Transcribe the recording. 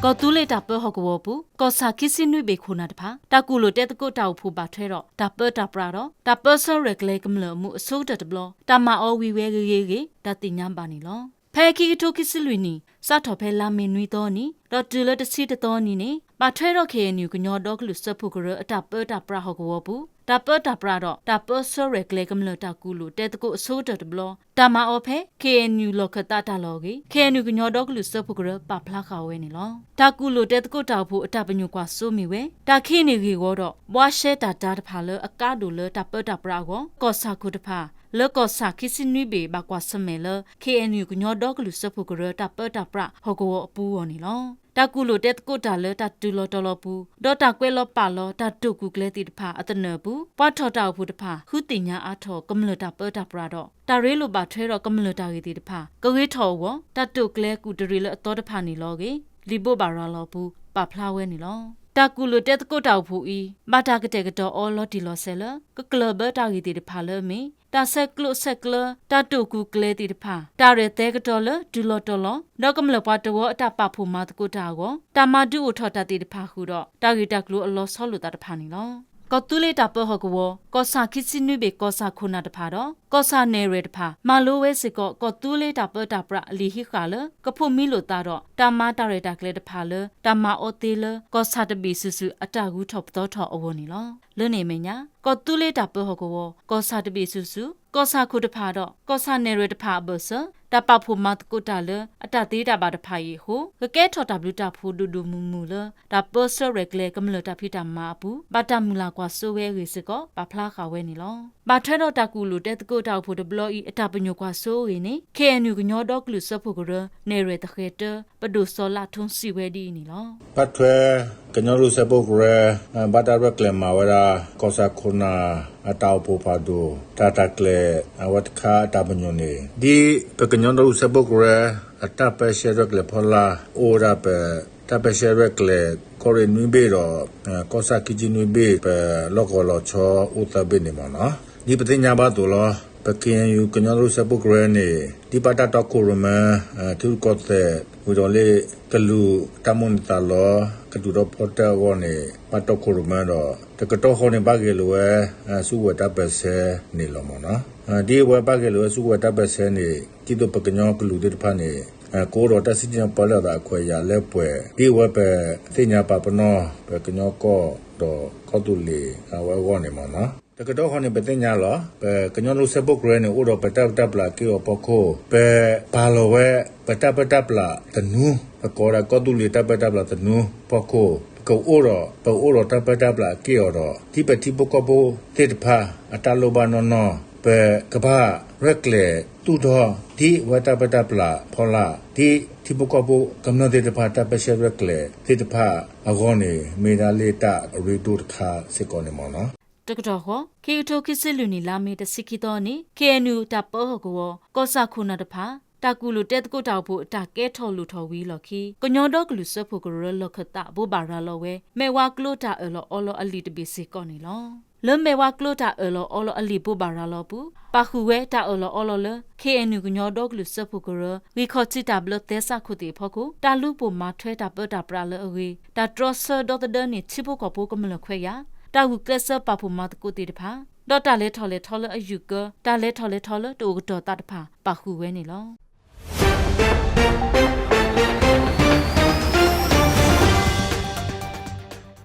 ကီၢ်သူလ့ၤတၢ်ပၢဟီၣ်ကဝီၤပူၤ ကီၢ်ဆၣ်ခံဆံနွံဘ့ၣ်ခိၣ်နၢ်တဖၣ် တၢ်ကူၣ်လိာ်တဲသကိးတၢ်အိၣ်ဖှိၣ်ဘၣ်ထွဲဒီး တၢ်ပၢတၢ်ပြးဒီး တၢ်ပၢဆှၢရဲၣ်ကျဲၤကမျၢၢ်အမူအဆိကတၢၢ်တဘျီ တၢ်မၤအီၤဝံၤဝဲဂ့ၤဂ့ၤအဂ့ၢ် တၢ်သ့ၣ်ညါဘၣ်န့ၣ်လီၤ. ဖဲခံကထိခံဆံလွံၢ်နံၣ် စးထီၣ်ဖဲလါမ့ၤနွံသီနံၤ ဒီးတုၤလၢတဆံတသီနံၤန့ၣ် ဘၣ်ထွဲဒီး ခ့ၣ်အဲၣ်ယူၣ် ကညီဒီကလုာ်စၢဖှိၣ်ကရၢအတၢ်ပၢတၢ်ပြးဟီၣ်ကဝီၤပူၤ တၢ်ပၢတၢ်ပြးဒီး တၢ်ပၢဆှၢရဲၣ်ကျဲၤကမျၢၢ်တၢ်ကူၣ်လိာ်တဲသကိးအဆိကတၢၢ်တဘျီ တၢ်မၤအီၤဖဲ ခ့ၣ်အဲၣ်ယူၣ် လီၢ်ခၢၣ်သးတၢ်လီၢ်အဂ့ၢ် ခ့ၣ်အဲၣ်ယူၣ် ကညီဒီကလုာ်စၢဖှိၣ်ကရၢပာ်ဖျါဃာ်ဝဲန့ၣ်လီၤ. တၢ်ကူၣ်လိာ်တဲသကိးတၢ်အိၣ်ဖှိၣ်အတၢ်ပညိၣ်ကွၢ်စိမ့ၢ်ဝဲ တၢ်ခံးန့ၢ်ဂ့ၢ်ဝီဒီး ဘှါရှဲတၢ်တၤတဖၣ်လၢအကါဒိၣ်လၢတၢ်ပၢတၢ်ပြးအဂီၢ် ကီၢ်ဆၣ်ခိၣ်တဖၣ် လၢကီၢ်ဆၣ်ခံဆံနွံဘ့ၣ်ဘၣ်ကွၢ်ဆၢၣ်မဲာ်လၢ ခ့ၣ်အဲၣ်ယူၣ် ကညီဒီကလုာ်စၢဖှိၣ်ကရၢတၢ်ပၢတၢ်ပြးဟီၣ်ကဝီၤအပူၤအဂီၢ်န့ၣ်လီၤ. တၢ်ကူၣ်လိာ်တဲသကိးတၢ်လၢတၢ်တုၤလီၤတီၤလီၤပူၤ ဒီးတၢ်ကွဲးလီၤပာ်လီၤတၢ်တိာ်ကူၣ်ကျဲၤသ့ၣ်တဖၣ်အသနၢၣ်အပူၤ ပှၤထီၣ်တၢ်အိၣ်ဖှိၣ်တဖၣ် ဃုသ့ၣ်ညါအါထီၣ်ကမျၢၢ်တၢ်ပၢတၢ်ပြးဒီး တၢ်ရ့လိာ်ဘၣ်ထွဲဒီးကမျၢၢ်တၢ်ဂ့ၢ်သ့ၣ်တဖၣ် ကဂ့ၤထီၣ်အဂီၢ် တၢ်တိာ်ကျဲၤကူၣ်တရံးလၢအသီတဖၣ်န့ၣ်လီၤအဂ့ၢ် လံာ်ဘိးဘၣ်ရၤလီၤအပူၤ ပာ်ဖျါဝဲန့ၣ်လီၤ. တၢ်ကူၣ်လိာ်တဲသကိးတၢ်အိၣ်ဖှိၣ်အံၤ ဘၣ်တၢ်ကတဲာ်ကတီၤအီၤလီၤတံၢ်လီၤဆဲးလၢ ကကျၢၢ်ဘၢတၢ်ဂ့ၢ်သ့ၣ်တဖၣ်လၢအမ့ၢ် တၢ်ဆဲးကျိးဆဲးကျၢ တၢ်တိာ်ကူၣ်ကျဲၤသ့ၣ်တဖၣ် တၢ်ရဲၣ်သဲကတီၤလၢတုၤလီၤတီၤလီၤ ဒီးကမျၢၢ်ပှၤတဝၢအတၢ်ပာ်ဖှိၣ်မၤသကိးတၢ်အဂီၢ် တၢ်မၤဒုးအိၣ်ထီၣ်တၢ်သ့ၣ်တဖၣ်ဃုာ်ဒီး တၢ်ဂ့ၢ်တၢ်ကျိၤအလီၤဆီလိာ်သးတဖၣ်န့ၣ်လီၤ. ကီၢ်သူလ့ၤတၢ်ပၢဟီၣ်ကဝီၤ ကီၢ်ဆၣ်ခံဆံနွံဘ့ၣ် ကီၢ်ဆၣ်ခိၣ်နၢ်တဖၣ်ဒီး ကီၢ်ဆၣ်နဲၣ်ရွဲၣ်တဖၣ် မၤလိဝဲစ့ၢ်ကီး ကီၢ်သူလ့ၤတၢ်ပၢတၢ်ပြးအလံာ်ဟံးဃာ်လၢ ကဖိးမံလိာ်သးဒီး တၢ်မၤတၢ်ရဲၣ်တၢ်ကျဲၤတဖၣ်လၢ တၢ်မၤအီၤသ့လၢ ကီၢ်ဆၣ်တဘ့ၣ်စုာ်စုာ် အတၢ်ဂုၤထီၣ်ပသီထီၣ်အဂီၢ်န့ၣ်လီၤ. လၢန့ၣ်အမဲာ်ညါ ကီၢ်သူလ့ၤတၢ်ပၢဟီၣ်ကဝီၤ ကီၢ်ဆၣ်တဘ့ၣ်စုာ်စုာ် ကီၢ်ဆၣ်ခိၣ်တဖၣ်ဒီး ကီၢ်ဆၣ်နဲၣ်ရွဲၣ်တဖၣ်အဘၢၣ်စၢၤ တၢ်ပာ်ဖှိၣ်မၤသကိးတၢ်လၢ အတၢ်သ့တၢ်ဘၣ်တဖၣ်အံၤအဃိ ကကဲထီၣ်တၢ်ဘျုးတၢ်ဖှိၣ်ဒိၣ်ဒိၣ်မုၢ်မုၢ်လၢ တၢ်ပၢဆှၢရဲၣ်ကျဲၤကမျၢၢ်တၢ်ဖံးတၢ်မၤအပူၤ ဘၣ်တၢ်မုၢ်လၢ်ကွၢ်စိဝဲအဂ့ၢ်စ့ၢ်ကီး ပာ်ဖျါဃာ်ဝဲန့ၣ်လီၤ. ဘၣ်ထွဲဒီးတၢ်ကူၣ်လိာ်တဲသကိးတၢ်အိၣ်ဖှိၣ်တဘျီအံၤ အတၢ်ပညိၣ်ကွၢ်စိအဂ့ၢ်န့ၣ် ခ့ၣ်အဲၣ်ယူၣ် ကညီဒီကလုာ်စၢဖှိၣ်ကရၢ နဲၣ်ရွဲၣ်သဃဲၤတၢ ပဒိၣ်စီၤလးထွန်းစံးဝဲဒ်အံၤန့ၣ်လီၤ. ဘၣ်ထွဲ ကညီဒီကလုာ်စၢဖှိၣ်ကရၢ ဘၣ်တၢ်ရဲၣ်ကျဲၤမၤဝဲဒၣ် ကီၢ်ဆၣ်ခိၣ်နၢ်အတၢ်အိၣ်ဖှိၣ်ဖးဒိၣ် တၢ်တၢ်ကျဲၤ အဝဲတခါအတၢ်ပညိၣ်န့ၣ် ဒ်ပကညီဒီကလုာ်စၢဖှိၣ်ကရၢ အတၢ်ပၢဆှၢရဲၣ်ကျဲၤဖီလာ် အိၣ်ဝဲဒၣ်ပ တၢ်ပၢဆှၢရဲၣ်ကျဲၤ ကီၢ်ရ့ၣ်နွံဘ့ၣ်ဒီး ကီၢ်ဆၣ်ခံဆံနွံဘ့ၣ် ပလီၢ်ကဝီၤလီၤဆီအိၣ်သၢဘ့ၣ်န့ၣ်မ့ၢ်နီၤ. ဒ်ပသ့ၣ်ညါဘၣ်အသိးလီၤ. ပ ခ့ၣ်အဲၣ်ယူၣ် ကညီဒီကလုာ်စၢဖှိၣ်ကရၢန့ၣ် ဒ်ဘၣ်တၢ်တီခိၣ်ရိၣ်မဲ ထံရူၢ်ကီၢ်သဲး ဝံၤဒီးလၢ ကလုာ်တၢ်မိၣ်န့ၢ်သးလီ ကတုၤထီၣ်ဖီတၢၣ်အဂီၢ်န့ၣ် ဘၣ်တီခိၣ်ရိၣ်မဲဒီး တကတီၢ်ဃီန့ၣ် ဘၣ်ဂဲၤလိာ်ဝဲ စုကဝဲၤတၢ်ပၢဆှၢန့ၣ်လီၤမ့ၢ်နီၤ. ဒ်အဝဲဘၣ်ဂဲၤလိာ်ဝဲစုကဝဲၤတၢ်ပၢဆှၢန့ၣ် ဒ်သိးပကညီကလုာ်သ့ၣ်တဖၣ်န့ၣ် ကအိၣ်ဒီးတၢ်စံၣ်ညီၣ်ပၢလၢအသးအခွဲးအယာ်လၢပှဲၤ ဒ်အဝဲပသ့ၣ်ညါပာ်ပနီၣ် ပကညီကီၢ်ဒီးကီၢ်သူလ့ၤအဝဲအဂီၢ်န့ၣ်မ့ၢ်နီၤ. တကတီၢ်ဃီန့ၣ် ပသ့ၣ်ညါလီၤ. ပကညီဒီကလုာ်စၢဖှိၣ်ကရၢန့ၣ် အိၣ်ဒီးပတၢ်ပၢတၢ်ပြးအက့ၢ်အဂီၤဖီခိၣ် ပပာ်လီၤဝဲ ပတၢ်ပၢတၢ်ပြးသနူ ပကိးဒၣ်ကီၢ်သူလ့ၤတၢ်ပၢတၢ်ပြးသနူဖီခိၣ် ပကအိၣ်ဒီး ပအိၣ်ဒီးတၢ်ပၢတၢ်ပြးအက့ၢ်အဂီၤဒီး ဒ်ပထံဖိကီၢ်ဖိသ့ၣ်တဖၣ် အတၢ်လိၣ်ဘၣ်နီၢ်နီၢ် ပကဘၣ်ရဲၣ်ကျဲၤသူၣ်ထီၣ် ဒ်အဝဲတၢ်ပၢတၢ်ပြးဖီလာ် ဒ်ထံဖိကီၢ်ဖိကမျၢၢ်သ့ၣ်တဖၣ် တၢ်ပၢဆှၢရဲၣ်ကျဲၤသ့ၣ်တဖၣ်အဂီၢ်န့ၣ် မ့ၢ်ဒၣ်လၢတၢ်အရ့ဒိၣ်တခါစ့ၢ်ကီးန့ၣ်မ့ၢ်နီၤ. တကတီၢ်ဃီ ခံကထိခံဆံလွံၢ်နံၣ် လါမ့ၤ တဆံခံသီန့ၣ် ခ့ၣ်အဲၣ်ယူၣ် တၢ်ပၢဟီၣ်ကဝီၤ ကီၢ်ဆၣ်ခိၣ်နၢ်တဖၣ် တၢ်ကူၣ်လိာ်တဲသကိးတၢ်အိၣ်ဖှိၣ်အတၢ်ကဲထီၣ်လိၣ်ထီၣ်ဝံၤအလီၢ်ခံ ကညီဒီကလုာ်စၢဖှိၣ်ကရၢလီၢ်ခၢၣ်သး ဘိးဘၣ်ရၤလီၤဝဲ မဲာ်ဝါကျိတၢ်အၢၣ်လီၤအီလီၤအလံာ်တဘ့ၣ်စ့ၢ်ကီးန့ၣ်လီၤ. လၢမဲာ်ဝါကျိတၢ်အၢၣ်လီၤအီလီၤအလံာ်ဘိးဘၣ်ရၤလီၤအပူၤ ပာ်ဃုာ်ဝဲတၢ်အၢၣ်လီၤအီလီၤလၢ ခ့ၣ်အဲၣ်ယူၣ် ကညီဒီကလုာ်စၢဖှိၣ်ကရၢ ဂံၢ်ခီၣ်ထံးတၢ်ဘျၢသဲစးခိၣ်သ့ၣ်အဖီခိၣ် တၢ်လူၤပိာ်မၤထွဲတၢ်ပၢတၢ်ပြးလၢအဂ့ၤ တၢ်တြီဆၢဒီသဒၢန့ၢ်ထံဖိကီၢ်ဖိကမျၢၢ်ခွဲးယာ် တၢ်ဂုာ်ကျဲးစၢးပာ်ဖှိၣ်မၤသကိးသ့ၣ်တဖၣ် ဒီးတၢ်လဲၤထီၣ်လဲၤထီလၢအယုၢ်ကၢ တၢ်လဲၤထီၣ်လဲၤထီလၢတအိၣ်ကတီၢ်သးတဖၣ် ပာ်ဃုာ်ဝဲန့ၣ်လီၤ.